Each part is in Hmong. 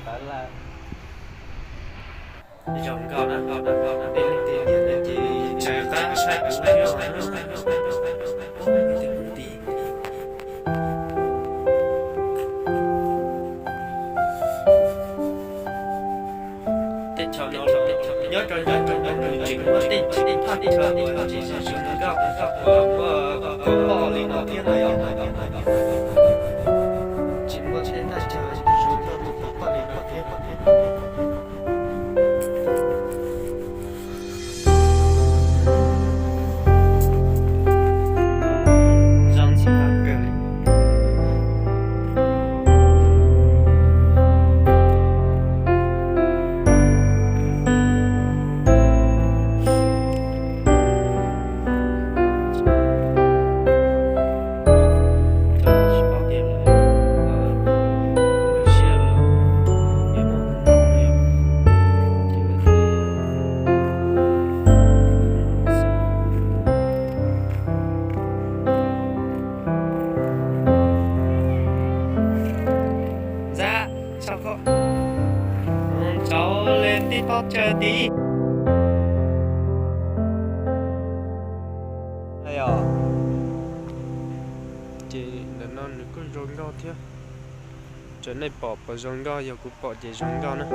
Tawv lawm. Zoo nkauj na, peb leej twg nyiam no ces tsa qab saib kuv thiab os. Teb chaws no nyob rau nyob rau nws tseem muaj tej tseem phaj chaw uas tseem zoo nkauj uas muaj koob poj li no thiab na yom. Tseem muaj tej thaj chaw zoo nkauj muaj koob poj li no thiab. Zoo ntxim qab kawg li. Ntxawm, tso koj, tso le tib pob chaw tid. Yog, ces ntawm no nws kuj zoo nkauj thiab. Tseem nej pom puas zoo nkauj, yog kuv pom ces zoo nkauj na.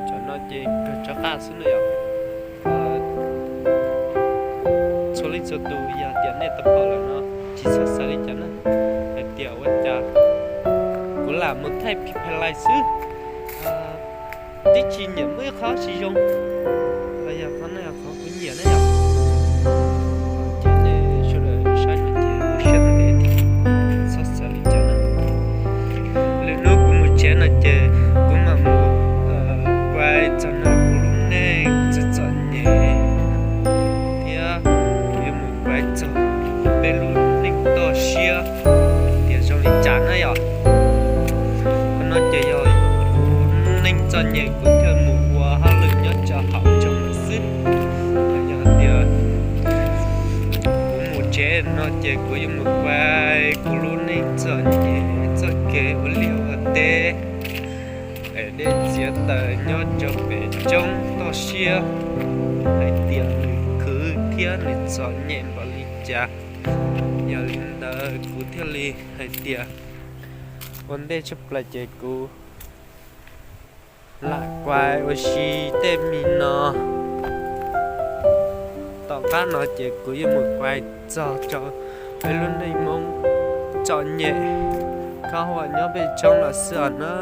Cov no ces kawg tso qab xwb na yom. Txhua leej txhua tus yog tias nej tau pom lawm no, tsis txhob xav li cas na, hais tias ua cas kuv lam mus thaij phim pha lais xwb, twb tsis nyiam muaj ib qho tsis zoo, los yog qhov no yog qhov kuv nyiam na yom. Ces nej sawv daws saib no ces ua siab ntev thiab, txhob xav li cas na. Lwm hnub kuv mus tsev no ces kuv mam mus pais txog nrog kuv lub neej txom txom nyem thiab kuv yuav mus pais txog peb lub neej toj siab tias zoo li cas na yom. Qhov no ces yog kuv lub neej txom nyem kuv thiaj mus ua hauj lwm nyob rau hauv nroog lawm xwb. Yog tias kuv mus tsev no ces kuv yuav mus pais kuv lub neej txom nyem txoj kev ua liaj ua teb, es dej txiav taws nyob rau pem roob toj siab, hais tias nws khwv thiab nws txom nyem npaum li cas. Yog li ntawd kuv thiaj li hais tias ua ntej tshaj plaws ces kuv lam kuav ua si tej mi no. Tom qab no ces kuv yuav mus kuav txog rau peb lub neej Hmoob txom nyem, khob huam nyob pem roob los xwb os na.